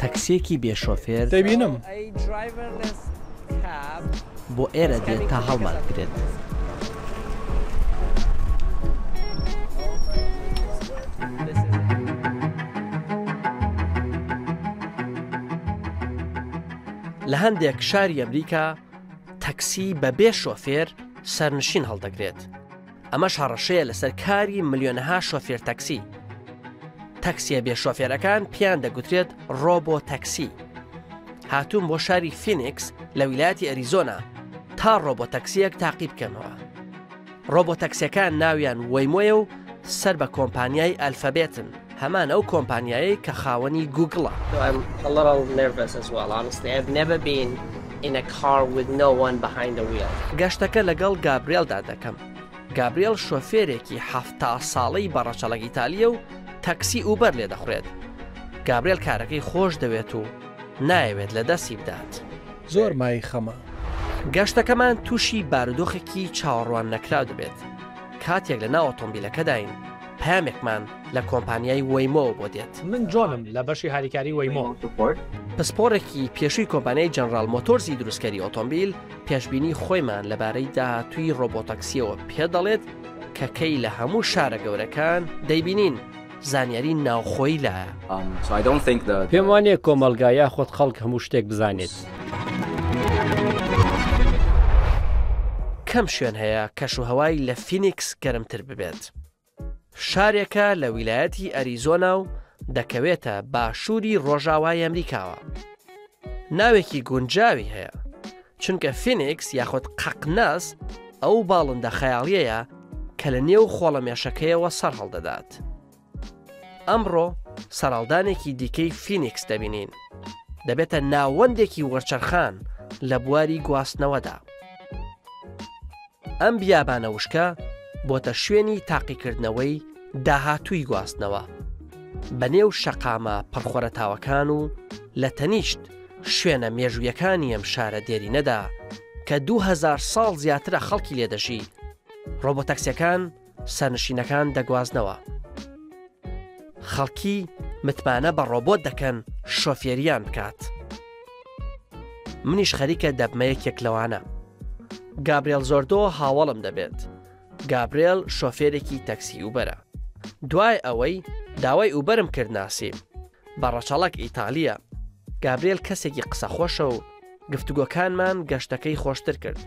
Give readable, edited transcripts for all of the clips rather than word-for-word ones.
تەکسیەکی بێ شۆفێر دەبینم. بۆ ئێرە دێت تا هەڵمان بگرێت. لە هەندێک شاری ئەمریکا تەکسی بە بێ شۆفێر سەرنشین هەڵدەگرێت. ئەمەش هەڕەشەیە لەسەر کاری ملیۆنەها شۆفێر تەکسی. تەکسیە بێ شۆفێرەکان پێیان دەگوترێت ڕۆبۆ تەکسی. هاتووم بۆ شاری فینیکس لە ویلایەتی ئەریزۆنا تا ڕۆبۆ تەکسیەک تاقی بکەمەوە. ڕۆبۆ تەکسیەکان ناویان وەیمۆیە و سەر بە کۆمپانیای ئەلفەبێتن، هەمان ئەو کۆمپانیایەی کە خاوەنی گوگڵە. گەشتەکە لەگەڵ گابرێلدا دەکەم. گابرێل شۆفێرێکی 70 ساڵەی بە ڕەچەڵەک ئیتالییە و تەکسی ئوبەر لێدەخورێت. گابرێل کارەکەی خۆش دەوێت و نایەوێت لە دەستی بدات. زۆر مایەی خەمە. گەشتەکەمان تووشی بارودۆخێکی چاوەڕوان نەکراو دەبێت. کاتێک لە ناو ئۆتۆمبیلەکەداین، پەیامێکمان لە کۆمپانیای وەیمۆوە بۆ دێت. من جۆنم لە بەشی هاریکاری وەیمۆ. پسپۆڕێکی پێشووی کۆمپانیای جەنڕاڵ مۆتۆرزی دروستکەری ئۆتۆمبیل، پێشبینی خۆیمان لەبارەی داهاتووی ڕۆبۆتەکسییەوە پێدەڵێت کە کەی لە هەموو شارە گەورەکان دەیبینین، زانیاری ناوخۆیی لایە. پێم وانییە کۆمەڵگا یاخود خەڵک هەموو شتێک بزانێت. کەم شوێن هەیە کەشوهەوای لە فینیکس گەرمتر ببێت. شارێکە لە ویلایەتی ئەریزۆنا و دەکەوێتە باشووری ڕۆژاوای ئەمریکاوە. ناوێکی گونجاوی هەیە، چونکە فینیکس یاخود قەقناس ئەو باڵندە خەیاڵیەیە کە لە نێو خۆڵەمێشەکەیەوە سەرهەڵدەدات. ئەمڕۆ سەرهەڵدانێکی دیکەی فینیکس دەبینین، دەبێتە ناوەندێکی وەرچەرخان لە بواری گواستنەوەدا. ئەم بیابانە وشکە بۆتە شوێنی تاقیکردنەوەی داهاتووی گواستنەوە بە نێو شەقامە پڕخۆرەتاوەکان و لە تەنیشت شوێنە مێژوویەکانی ئەم شارە دێرینەدا کە 2000 ساڵ زیاترە خەڵکی لێ دەژی، ڕۆبۆتەکسیەکان سەرنشینەکان دەگوازنەوە. خەڵکی متمانە بە ڕۆبۆت دەکەن شۆفێریان بکات. منیش خەریکە دەبمە یەکێک لەوانە. گابرێل زۆردۆ هاوەڵم دەبێت. گابرێل شۆفێرێکی تەکسی ئوبەرە. دوای ئەوەی داوای ئوبەرم کرد ناسیم. بە ڕەچەڵەک ئیتالییە. گابرێل کەسێکی قسەخۆشە و گفتوگۆکانمان گەشتەکەی خۆشتر کرد.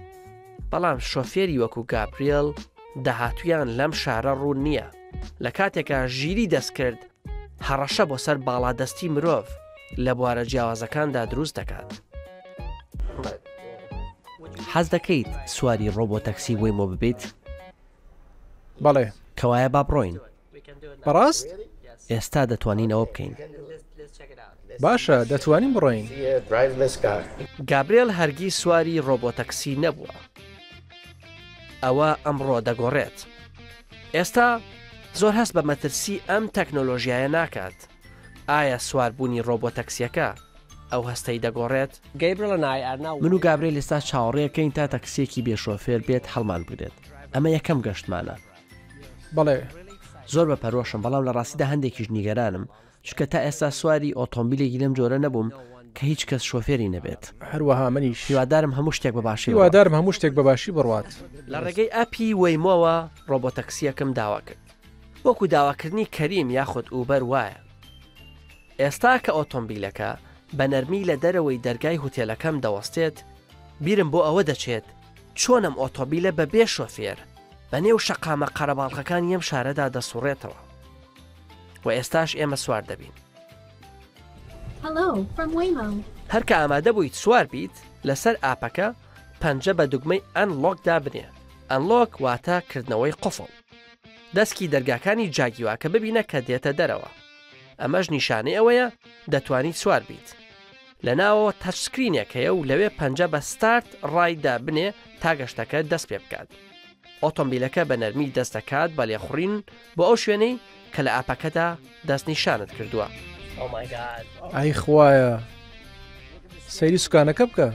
بەڵام شۆفێری وەکو گابرێل داهاتوویان لەم شارە ڕوون نییە. لە کاتێکا ژیری دەستکرد هەڕەشە بۆ سەر باڵادەستی مرۆڤ لە بوارە جیاوازەکاندا دروست دەکات. حەز دەکەیت سواری ڕۆبۆتەکسی وەیمۆ ببیت؟ بەڵێ. کەوایە با بڕۆین. بەڕاست؟ ئێستا دەتوانین ئەوە بکەین. باشە، دەتوانین بڕۆین. گابرێل هەرگیز سواری ڕۆبۆتەکسی نەبووە. ئەوە ئەمڕۆ دەگۆڕێت. ئێستا زۆر هەست بە مەترسی ئەم تەکنۆلۆژیایە ناکات. ئایا سواربوونی ڕۆبۆتەکسییەکە ئەو هەستەی دەگۆڕێت؟ من و گابرێل ئێستا چاوەڕێکەین تا تەکسییەکی بێ شۆفێر بێت هەڵمانبگرێت. ئەمە یەکەم گەشتمانە. بەڵێ. زۆر بە پەرۆشم، بەڵام لە ڕاستیدا هەندێکیش نیگەرانم، چونکە تا ئێستا سواری ئۆتۆمبیلێکی لەم جۆرە نەبووم کە هیچ کەس شۆفێری نەبێت. هەروەها منیش. هیوادارم هەموو شتێک بە باشی بڕوات. هیوادارم هەموو شتێک بە باشی بڕوات. لە ڕێگەی ئەپی وەیمۆوە ڕۆبۆتەکسییەکم داوا کرد. وەکو داواکردنی کەریم یاخود ئوبەر وایە. ئێستا کە ئۆتۆمبیلەکە بە نەرمی لە دەرەوەی دەرگای هوتێلەکەم دەوەستێت، بیرم بۆ ئەوە دەچێت چۆن ئەم ئۆتۆبیلە بە بێ شۆفێر بە نێو شەقامە قەرەباڵخەکانی ئەم شارەدا دەسوڕێتەوە. و ئێستاش ئێمە سوار دەبین. هەر کە ئامادە بوویت سوار بیت، لەسەر ئاپەکە پەنجە بە دوگمەی Unlock دا بنێ. Unlock واتە کردنەوەی قفڵ. دەسکی دەرگاکانی جاگیواکە ببینە کە دێتە دەرەوە. ئەمەش نیشانەی ئەوەیە دەتوانیت سوار بیت. لە ناوەوە touch screen ێک هەیە و لەوێ پەنجە بە Start Ride دا بنێ تا گەشتەکە دەست پێ بکات. ئۆتۆمبیلەکە بە نەرمی دەست دەکات بە لێخوڕین بۆ ئەو شوێنەی کە لە ئاپەکەدا دەستنیشانت کردووە. ئای خوایە سەیری سوکانەکە بکە.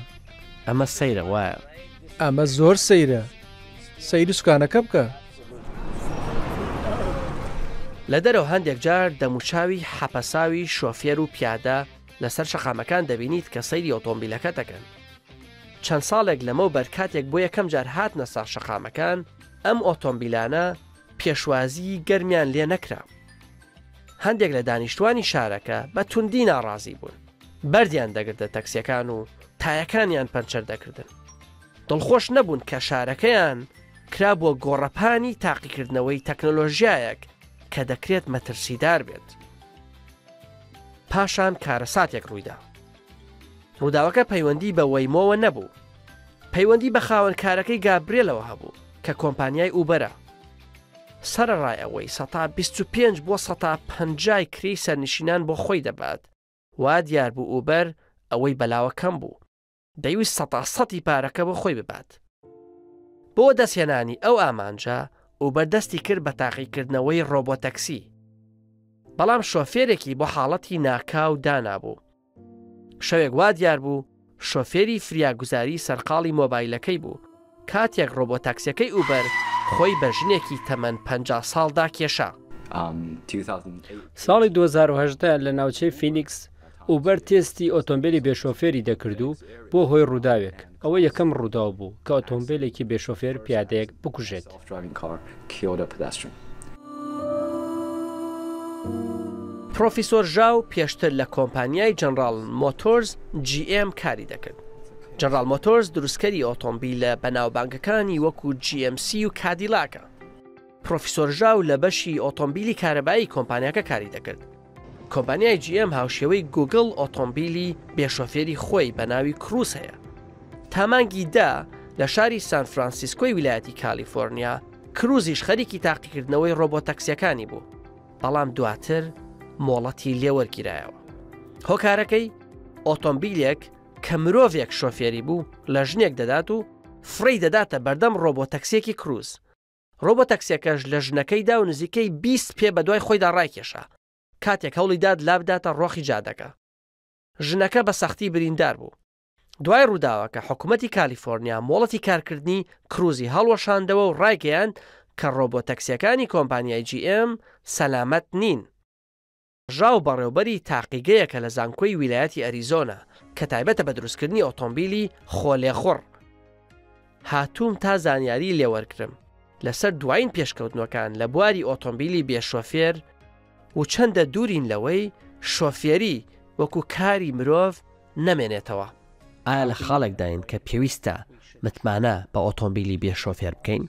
ئەمە سەیرە وایە؟ ئەمە زۆر سەیرە سەیری سوکانەکە بکە. لە دەرەوە هەندێک جار دەموچاوی حەپەساوی شۆفێر و پیادە لەسەر شەقامەکان دەبینیت کە سەیری ئۆتۆمبیلەکە دەکەن. چەند ساڵێک لەمەوبەر کاتێک بۆ یەکەم جار هاتنە سەر شەقامەکان، ئەم ئۆتۆمبیلانە پێشوازیی گەرمیان لێ نەکرا. هەندێک لە دانیشتوانی شارەکە بە توندی ناڕازی بوون، بەردیان دەگرتە تەکسیەکان و تایەکانیان پەنچەر دەکردن. دڵخۆش نەبوون کە شارەکەیان کرابووە گۆڕەپانی تاقیکردنەوەی تەکنەلۆژیایەک کە دەکرێت مەترسیدار بێت. پاشان کارەساتێک ڕوویدا. ڕووداوەکە پەیوەندی بە وەیمۆوە نەبوو. پەیوەندی بە خاوەن کارەکەی گابرێلەوە هەبوو کە کۆمپانیای ئوبەرە. سەرەڕای ئەوەی سەتا 25 بۆ سەتا پەنجای کرێی سەرنشینان بۆ خۆی دەبات، وا دیار بوو ئوبەر ئەوەی بەلاوە کەم بوو. دەیویست سەتا سەتی پارەکە بۆ خۆی ببات. بۆ وەدەستهێنانی ئەو ئامانجە، ئوبەر دەستی کرد بە تاقیکردنەوەی ڕۆبۆتەکسی. بەڵام شۆفێرێکی بۆ حاڵەتی ناکاو دانابوو. شەوێک وا دیار بوو شۆفێری فریاگوزاری سەرقاڵی مۆبایلەکەی بوو کاتێک ڕۆبۆتاکسیەکەی ئوبەر خۆی بە ژنێکی تەمەن 50 ساڵدا کێشا. ساڵی 2018 لە ناوچەی فینیکس ئوبەر تێستی ئۆتۆمبێلی بێشۆفێری دەکرد و بووە هۆی ڕووداوێک، ئەوە یەکەم ڕووداو بوو کە ئۆتۆمبێلێکی بێشۆفێر پیادەیەک بکوژێت. پرۆفیسۆر ژاو پێشتر لە کۆمپانیای جەنڕاڵ مۆتۆرز، GM، کاری دەکرد. جەنڕاڵ مۆتۆرز دروستکەری ئۆتۆمبیلە بەناوبانگەکانی وەکو GMC و کادیلاکە. پرۆفیسۆر ژاو لە بەشی ئۆتۆمبیلی کارەبایی کۆمپانیاکە کاری دەکرد. کۆمپانیای GM هاوشێوەی گوگڵ ئۆتۆمبیلی بێ شۆفێری خۆی بە ناوی کروز هەیە. تا مانگی دە لە شاری سان فرانسیسکۆی ویلایەتی کالیفۆرنیا کروزیش خەریکی تاقیکردنەوەی ڕۆبۆتەکسیەکانی بوو، بەڵام دواتر مۆڵەتی لێوەرگیرایەوە. هۆکارەکەی ئۆتۆمبیلێک کە مرۆڤێک شۆفێری بوو لە ژنێک دەدات و فڕێی دەداتە بەردەم ڕۆبۆتەکسیەکی کروز. ڕۆبۆتەکسیەکەش لە ژنەکەی دا و نزیکەی 20 پێ بەدوای خۆیدا ڕایکێشا کاتێک هەوڵی داد لابداتە ڕۆخی جادەکە. ژنەکە بە سەختی بریندار بوو. دوای ڕووداوەکە حکومەتی کالیفۆرنیا مۆڵەتی کارکردنی کروزی هەڵوەشاندەوە و ڕایگەیاند کە ڕۆبۆتەکسیەکانی کۆمپانیای جی ئێم سەلامەت نین. ژاو بەڕێوبەری تاقیگەیەکە لە زانکۆی ویلایەتی ئەریزۆنا کە تایبەتە بە دروستکردنی ئۆتۆمبیلی خۆلێخوڕ. هاتووم تا زانیاری لێوەرگرم لەسەر دوایین پێشکەوتنەکان لە بواری ئۆتۆمبیلی بێ شۆفێر و چەندە دوورین لەوەی شۆفێری وەکو کاری مرۆڤ نەمێنێتەوە. ئایا لە خاڵێکداین کە پێویستە متمانە بە ئۆتۆمبیلی بێ شۆفێر بکەین؟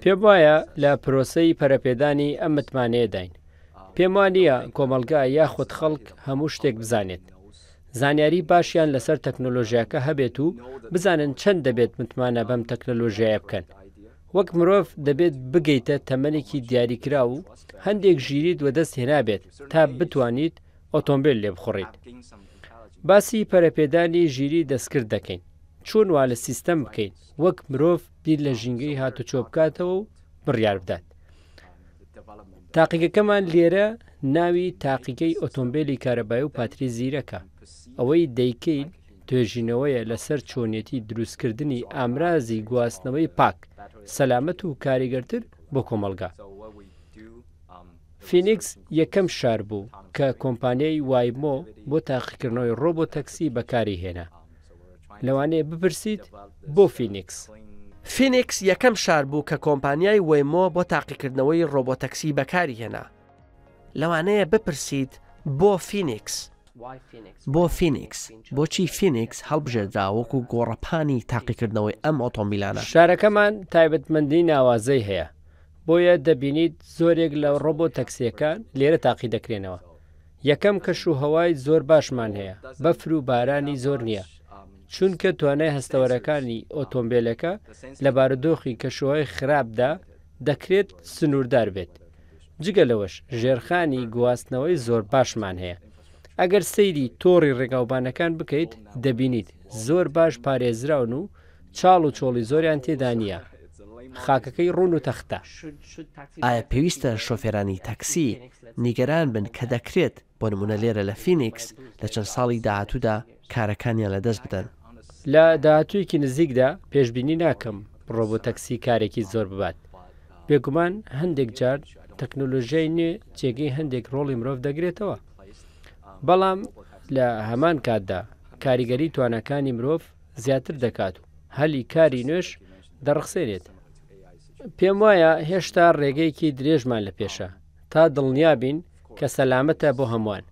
پێم وایە لە پرۆسەی پەرەپێدانی ئەم متمانەیەداین. پێم وا نییە کۆمەڵگا یاخود خەڵک هەموو شتێک بزانێت. زانیاری باشیان لەسەر تەکنۆلۆژیاکە هەبێت و بزانن چەند دەبێت متمانە بەم تەکنەلۆژیایە بکەن. وەک مرۆڤ دەبێت بگەیتە تەمەنێکی دیاریکراو و هەندێک ژیریت وەدەست هێنابێت تا بتوانیت ئۆتۆمبێل لێبخوڕیت. باسی پەرەپێدانی ژیری دەستکرد دەکەین. چۆن وا لە سیستەم بکەین وەک مرۆڤ بیر لە ژینگەی هاتوچۆ بکاتەوە و بڕیار بدات. تاقیگەکەمان لێرە ناوی تاقیگەی ئۆتۆمبێلی کارەبایی و پاتری زیرەکە. ئەوەی دەیکەین توێژینەوەیە لەسەر چۆنیەتی دروستکردنی ئامرازی گواستنەوەی پاک، سەلامەت و کاریگەرتر بۆ کۆمەڵگا. فینیکس یەکەم شار بوو کە کۆمپانیای وایمۆ بۆ تاقیکردنەوەی ڕۆبۆ تەکسی بەکاری هێنا. لەوانەیە بپرسیت بۆ فینیکس؟ فینیکس یەکەم شار بوو کە کۆمپانیای وەیمۆ بۆ تاقیکردنەوەی ڕۆبۆ تەکسی بەکاری هێنا. لەوانەیە بپرسیت بۆ فینیکس؟ بۆ فینیکس؟ بۆچی فینیکس هەڵبژێردرا وەکو گۆڕەپانی تاقیکردنەوەی ئەم ئۆتۆمبیلانە؟ شارەکەمان تایبەتمەندی ناوازەی هەیە، بۆیە دەبینیت زۆرێک لە ڕۆبۆ تەکسییەکان لێرە تاقیدەکرێنەوە. یەکەم کەش و هەوای زۆر باشمان هەیە، بەفر و بارانی زۆر نییە، چونکە توانای هەستەوەرەکانی ئۆتۆمبێلەکە لە بارودۆخی کەشوهەوای خراپدا دەکرێت سنووردار بێت. جگە لەوەش ژێرخانی گواستنەوەی زۆر باشمان هەیە. ئەگەر سەیری تۆڕی ڕێگاوبانەکان بکەیت دەبینیت زۆر باش پارێزراون و چاڵ و چۆڵی زۆریان تێدا نییە. خاکەکەی ڕوون و تەختە. ئایا پێویستە شۆفێرانی تاکسی نیگەران بن کە دەکرێت، بۆ نموونە لێرە لە فینیکس، لە چەند ساڵی داهاتوودا کارەکانیان لەدەست بدەن؟ لە داهاتوویەکی نزیکدا پێشبینی ناکەم ڕۆبۆتەکسی کارێکی زۆر ببات. بێگومان هەندێک جار تەکنۆلۆژیای نوێ جێگەی هەندێک ڕۆڵی مرۆڤ دەگرێتەوە. بەڵام لە هەمان کاتدا کاریگەری تواناکانی مرۆڤ زیاتر دەکات و هەلی کاری نوێش دەڕەخسێنێت. پێم وایە هێشتا ڕێگەیەکی درێژمان لە پێشە تا دڵنیا بین کە سەلامەتە بۆ هەمووان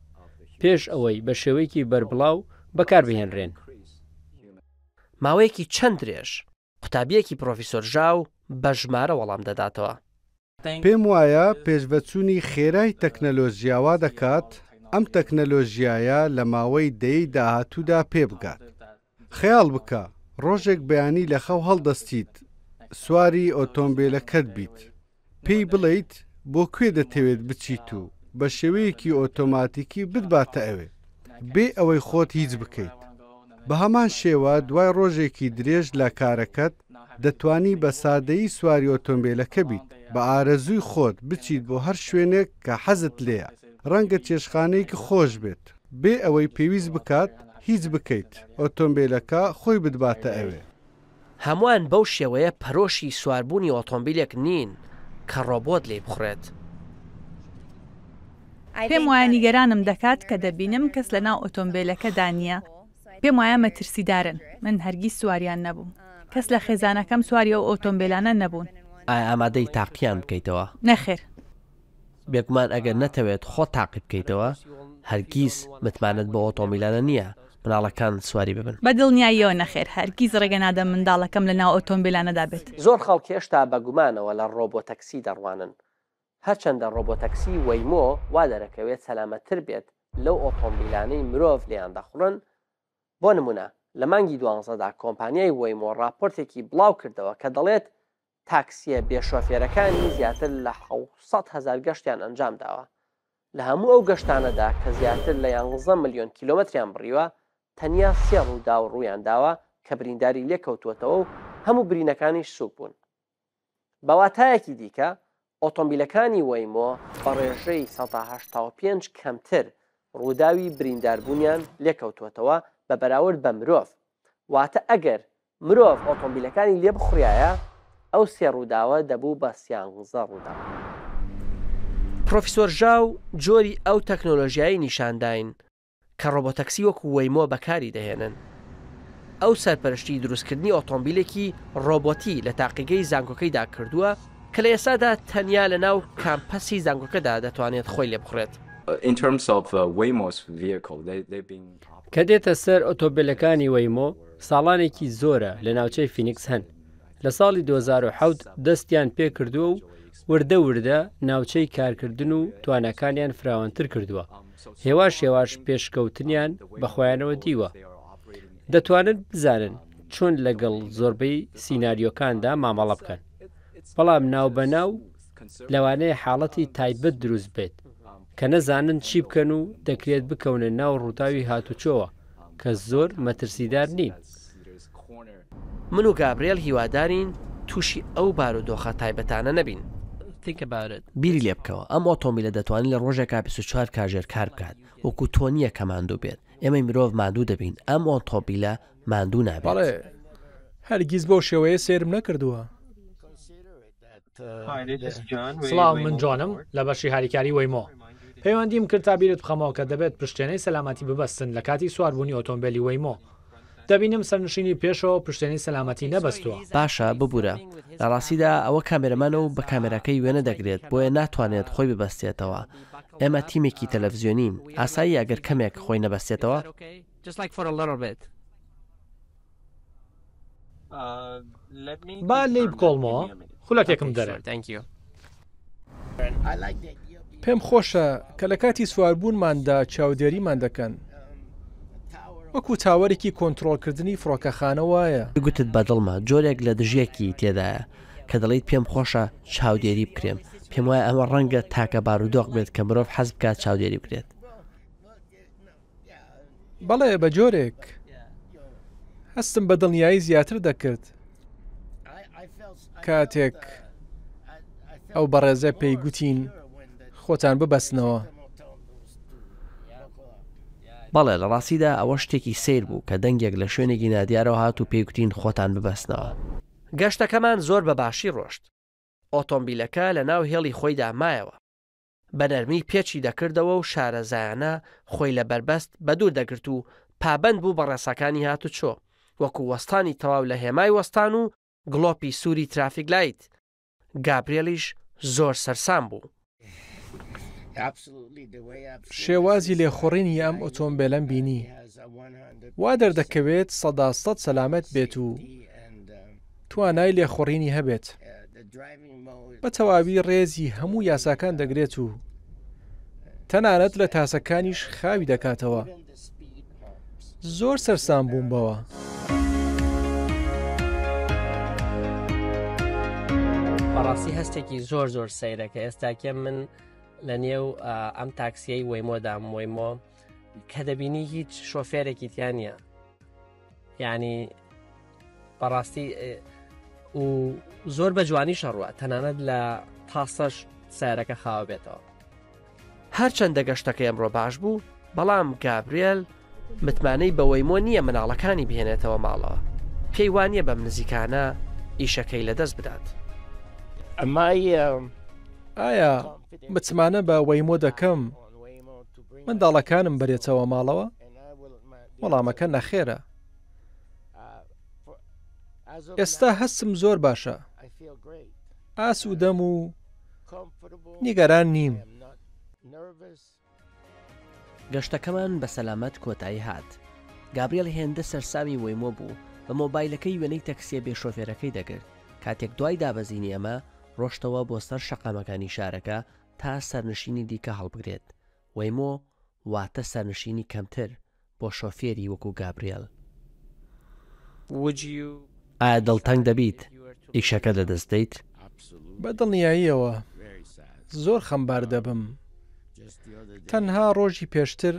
پێش ئەوەی بە شێوەیەکی بەربڵاو بەکاربهێنرێن. ماوەیەکی چەند درێژ؟ قوتابییەکی پرۆفیسۆر ژاو بە ژمارە وەڵام دەداتەوە. پێم وایە پێشڤەچوونی خێرای تەکنەلۆژیا وا دەکات ئەم تەکنەلۆژیایە لە ماوەی دەیەی داهاتوودا پێبگات. خەیاڵ بکە ڕۆژێک بەیانی لە خەو هەڵدەستیت سواری ئۆتۆمبێلەکەت بیت، پێی بڵێیت بۆ کوێ دەتەوێت بچیت و بە شێوەیەکی ئۆتۆماتیکی بتباتە ئەوێ، بێ ئەوەی خۆت هیچ بکەیت. بە هەمان شێوە دوای ڕۆژێکی درێژ لە کارەکەت دەتوانی بە سادەیی سواری ئۆتۆمبێلەکە بیت، بە ئارەزووی خۆت بچیت بۆ هەر شوێنێک کە حەزت لێیە، ڕەنگە چێشتخانەیەکی خۆش بێت، بێ ئەوەی پێویست بکات هیچ بکەیت، ئۆتۆمبێلەکە خۆی بتباتە ئەوێ. هەمووان بەو شێوەیە پەرۆشی سواربوونی ئۆتۆمبیلێک نین کە ڕۆبۆت لێی بخوڕێت. پێم وایە نیگەرانم دەکات کە دەبینم کەس لەناو ئۆتۆمبێلەکەدا نییە. پێم وایە مەترسیدارن. من هەرگیز سواریان نەبووم. کەس لە خێزانەکەم سواری ئەو ئۆتۆمبێلانە نەبوون. ئایا ئامادەی تاقییان بکەیتەوە؟ نەخێر. بێگومان ئەگەر نەتەوێت خۆت تاقی بکەیتەوە، هەرگیز متمانەت بەو ئۆتۆمبیلانە نییە مناڵەکانت سواری ببن. بە دڵنیاییەوە نەخێر، هەرگیز ڕێگە نادەم منداڵەکەم لە ناو ئۆتۆمبیلانەدا بێت. زۆر خەڵک هێشتا بە گومانەوە لە ڕۆبۆتەکسی دەڕوانن. هەرچەندە ڕۆبۆتەکسی وەیمۆ وا دەرەکەوێت سەلامەتتر بێت لەو ئۆتۆمبیلانەی مرۆڤ لێیان دەخوڕن، بۆ نمونە لە مانگی دوانزەدا کۆمپانیای وەیمۆ ڕاپۆرتێکی بڵاوکردەوە کە دەڵێت تاکسییە بێ شۆفێرەکانی زیاتر لە 700,000 گەشتیان ئەنجامداوە. لە هەموو ئەو گەشتانەدا کە زیاتر لە یانزە ملیۆن کیلۆمەتریان بڕیوە، تەنیا سێ ڕووداو ڕوویانداوە کە برینداری لێکەوتووەتەوە و هەموو برینەکانیش سووک بوون. بە واتایەکی دیکە، ئۆتۆمبیلەکانی وەیمۆ بە ڕێژەی 85% کەمتر ڕووداوی برینداربوونیان لێکەوتووەتەوە بە بەراورد بە مرۆڤ، واتە ئەگەر مرۆڤ ئۆتۆمبیلەکانی لێ بخوڕیایە ئەو سێ ڕووداوە دەبوو بە سیانزە ڕووداو. پرۆفیسۆر ژاو جۆری ئەو تەکنۆلۆژیایەی نیشانداین کە ڕۆبۆتەکسی وەکو وەیمۆ بەکاری دەهێنن. ئەو سەرپەرشتی دروستکردنی ئۆتۆمبیلێکی ڕۆبۆتی لە تاقیگەی زانکۆکەیدا کردووە کە لە ئێستادا تەنیا لە ناو کامپەسی زانکۆکەدا دەتوانێت خۆی لێبخوڕێت. کە دێتە سەر ئۆتۆمبێلەکانی وەیمۆ، ساڵانێکی زۆرە لە ناوچەی فینیکس هەن. لە ساڵی 2007 دەستیان پێکردووە و وردە وردە ناوچەی کارکردن و تواناکانیان فراوانتر کردووە. هێواش هێواش پێشکەوتنیان بەخۆیانەوە دیوە. دەتوانن بزانن چۆن لەگەڵ زۆربەی سیناریۆکاندا مامەڵە بکەن. بەڵام ناوبەناو لەوانەیە حاڵەتی تایبەت دروست بێت کە نەزانن چی بکەن و دەکرێت بکەونە ناو ڕووداوی هاتوچۆوە کە زۆر مەترسیدار نین. من و گابرێل هیوادارین تووشی ئەو بارودۆخە تایبەتانە نەبین. بیری لێ بکەوە، ئەم ئۆتۆمبیلە دەتوانێت لە ڕۆژێکا 24 کاژێر کار بکات، وەکو تۆ نییە کە ماندوو بێت، ئێمەی مرۆڤ ماندوو دەبین، ئەم ئۆتۆمبیلە ماندوو نابێت. بەڵێ، هەرگیز بەو شێوەیە سەیرم نەکردووە. سڵاو من جۆنم لە بەشی هاریکاری وەیمۆ. پەیوەندیم کرد تا بیرت بخەمەوە کە دەبێت پشتێنەی سەلامەتی ببەستن لە کاتی سواربوونی ئۆتۆمبێلی وەیمۆ. دەبینم سەرنشینی پێشەوە پشتێنەی سەلامەتی نەبەستووە. باشە، ببورە. لە ڕاستیدا ئەوە کامێرەمانە و بە کامێراکەی وێنە دەگرێت، بۆیە ناتوانێت خۆی ببەستێتەوە. ئێمە تیمێکی تەلەفزیۆنین. ئاساییە ئەگەر کەمێک خۆی نەبەستێتەوە؟ با لێی بکۆڵمەوە، خولەکێکم دەرێ. پێم خۆشە کە لە کاتی سواربوونماندا چاودێریمان دەکەن. وەکو تاوەرێکی کۆنترۆڵکردنی فڕۆکەخانە وایە. گوتت بە دڵمە، جۆرێک لە دژیەکی تێدایە کە دەڵێیت پێم خۆشە چاودێری بکرێم. پێم وایە ئەمە ڕەنگە تاکە بارودۆخ بێت کە مرۆڤ حەز بکات چاودێری بکرێت. بەڵێ بە جۆرێک. هەستم بە دڵنیایی زیاتر دەکرد. کاتێک ئەو بەڕێزە پێی گوتین خۆتان ببەستنەوە. بەڵێ، لە ڕاستیدا ئەوە شتێکی سەیر بوو کە دەنگێک لە شوێنێکی نادیارەوە هات و پێی گوتین خۆتان ببەستنەوە. گەشتەکەمان زۆر بە باشی ڕۆشت. ئۆتۆمبیلەکە لە ناو هێڵی خۆیدا مایەوە. بە نەرمی پێچی دەکردەوە و شارەزایانە خۆی لە بەربەست بەدوور دەگرت و پابەند بوو بە ڕێساکانی هاتوچۆ، وەکو وەستانی تەواو لە هێمای وەستان و گڵۆپی سووری ترافیک لایت. گابرێلیش زۆر سەرسام بوو. شێوازی لێخوڕینی ئەم ئۆتۆمبێلەم بینی، وا دەردەکەوێت 100% سەلامەت بێت و توانای لێخوڕینی هەبێت. بە تەواوی ڕێزی هەموو یاساکان دەگرێت و تەنانەت لە تاسەکانیش خاوی دەکاتەوە. زۆر سەرسام بووم بەوە. بەڕاستی هەستێکی زۆر زۆر سەیرە کە ئێستاکێ من لە نێو ئەم تاکسیەی وەیمۆدام وەیمۆ کە دەبینی هیچ شۆفێرێکی تیا نییە یعنی بەڕاستی و زۆر بە جوانی شەڕوە تەنانەت لە تاسەش سیارەکە خاوە بێتەوە هەرچەندە گەشتەکەی ئەمڕۆ باش بوو، بەڵام گابرێل متمانەی بە وەیمۆ نییە منداڵەکانی بهێنێتەوە ماڵەوە. پێی وانییە بەم نزیکانە ئیشەکەی لەدەست بدات. ئایا متمانە بە وەیمۆ دەکەم منداڵەکانم بەرێتەوە ماڵەوە؟ وەڵامەکە نەخێرە. ئێستا هەستم زۆر باشە. ئاسوودەم و نیگەران نیم. گەشتەکەمان بە سەلامەت کۆتایی هات. گابرێل هێندە سەرسامی وەیمۆ بوو، بە مۆبایلەکەی وێنەی تەکسییە بێ شۆفێرەکەی دەگرت، کاتێک دوای دابەزینی ئێمە ڕۆشتەوە بۆ سەر شەقامەکانی شارەکە تا سەرنشینی دیکە هەڵبگرێت. وەیمۆ واتە سەرنشینی کەمتر بۆ شۆفێری وەکو گابرێل. ئایا دڵتەنگ دەبیت ئیشەکەت لەدەست دەیت؟ بە دڵنیاییەوە زۆر خەمبار دەبم. تەنها ڕۆژی پێشتر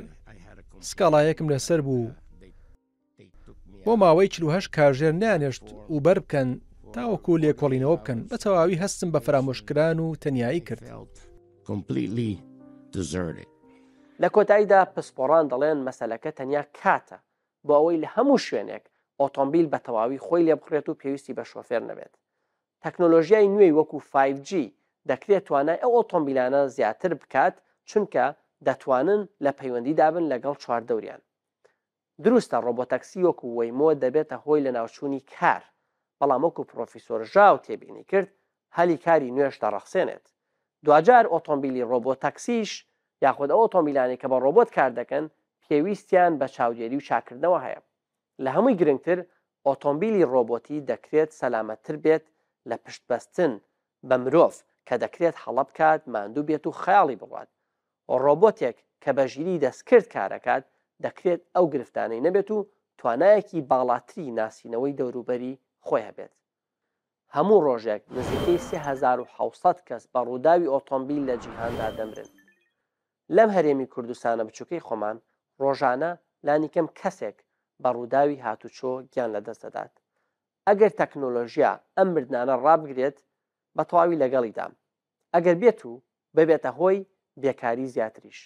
سکاڵایەکم لەسەر بوو بۆ ماوەی 48 کاژێر نەیانهێشت ئوبەر بکەن تاوەکو لێکۆڵینەوە بکەن، بە تەواوی هەستم بە فەرامۆشکران و تەنیایی کرد. لە کۆتاییدا پسپۆڕان دەڵێن مەسەلەکە تەنیا کاتە بۆ ئەوەی لە هەموو شوێنێک ئۆتۆمبیل بە تەواوی خۆی لێبخوڕێت و پێویستی بە شۆفێر نەبێت. تەکنۆلۆژیای نوێی وەکو فایڤ جی دەکرێت توانای ئەو ئۆتۆمبیلانە زیاتر بکات چونکە دەتوانن لە پەیوەندیدا بن لەگەڵ چواردەوریان. دروستە ڕۆبۆتەکسی وەکو وەیمۆ دەبێتە هۆی لەناوچوونی کار، بەڵام وەکو پڕۆفیسۆر ژاو تێبینی کرد، هەلی کاری نوێش دەڕەخسێنێت. دواجار ئۆتۆمبیلی ڕۆبۆتەکسیش یاخود ئەو ئۆتۆمبیلانەی کە بە ڕۆبۆت کار دەکەن پێویستیان بە چاودێری و چاککردنەوە هەیە. لە هەمووی گرنگتر ئۆتۆمبیلی ڕۆبۆتی دەکرێت سەلامەتتر بێت لە پشتبەستن بە مرۆڤ کە دەکرێت هەڵە بکات، ماندوو بێت و خەیاڵی بڕوات. ڕۆبۆتێک کە بە ژیریی دەستکرد کارەکات، دەکرێت ئەو گرفتانەی نەبێت و توانایەکی باڵاتری ناسینەوەی دەوروبەری خۆی هەبێت. هەموو ڕۆژێک نزیکەی 3700 کەس بە ڕووداوی ئۆتۆمبیل لە جیهاندا دەمرن. لەم هەرێمی کوردستانە بچووکەی خۆمان ڕۆژانە لانیکەم کەسێک بە ڕووداوی هاتوچۆ گیان لەدەست دەدات. ئەگەر تەکنۆلۆژیا ئەم مردنانە ڕابگرێت، بە تەواوی لەگەڵیدام. ئەگەر بێت و ببێتە هۆی بێکاری زیاتریش.